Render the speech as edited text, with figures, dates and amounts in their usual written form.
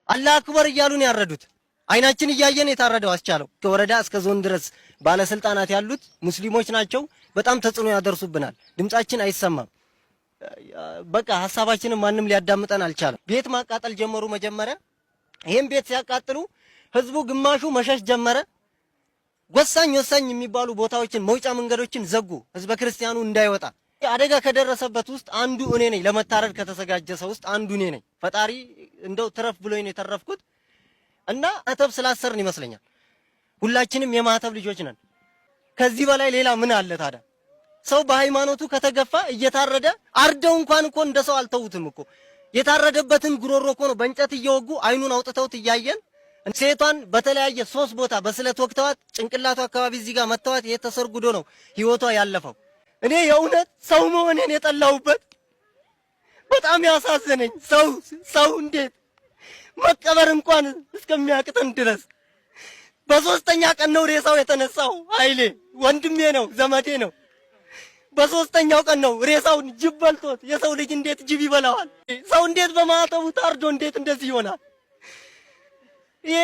አላህ አክበር እያሉን ያረዱት። አይናችን እያየን የታረደው አስቻለው። ከወረዳ እስከ ዞን ድረስ ባለስልጣናት ያሉት ሙስሊሞች ናቸው። በጣም ተጽዕኖ ያደርሱብናል። ድምጻችን አይሰማም። በቃ ሀሳባችንን ማንም ሊያዳምጠን አልቻለም። ቤት ማቃጠል ጀመሩ መጀመሪያ። ይህም ቤት ሲያቃጥሉ ህዝቡ ግማሹ መሸሽ ጀመረ። ወሳኝ ወሳኝ የሚባሉ ቦታዎችን መውጫ መንገዶችን ዘጉ፣ ህዝበ ክርስቲያኑ እንዳይወጣ። አደጋ ከደረሰበት ውስጥ አንዱ እኔ ነኝ። ለመታረድ ከተዘጋጀ ሰው ውስጥ አንዱ እኔ ነኝ። ፈጣሪ እንደው ትረፍ ብሎኝ ነው የተረፍኩት። እና ማተብ ስላሰርን ይመስለኛል ሁላችንም የማተብ ልጆች ነን። ከዚህ በላይ ሌላ ምን አለ ታዲያ? ሰው በሃይማኖቱ ከተገፋ እየታረደ አርደው እንኳን እኮ እንደ ሰው አልተዉትም እኮ። የታረደበትን ጉሮሮ እኮ ነው በእንጨት እየወጉ አይኑን አውጥተውት እያየን። ሴቷን በተለያየ 3 ቦታ በስለት ወቅተዋት ጭንቅላቱ አካባቢ እዚህ ጋር መተዋት የተሰርጉዶ ነው ህይወቷ ያለፈው። እኔ የእውነት ሰው መሆኔን የጠላሁበት በጣም ያሳዘነኝ ሰው እንዴት መቀበር እንኳን እስከሚያቅተን ድረስ። በሶስተኛ ቀን ነው ሬሳው የተነሳው። ኃይሌ ወንድሜ ነው፣ ዘመዴ ነው። በሶስተኛው ቀን ነው ሬሳውን ጅብ በልቶት። የሰው ልጅ እንዴት ጅብ ይበላዋል? ሰው እንዴት በማዕተቡ ታርዶ እንዴት እንደዚህ ይሆናል? ይሄ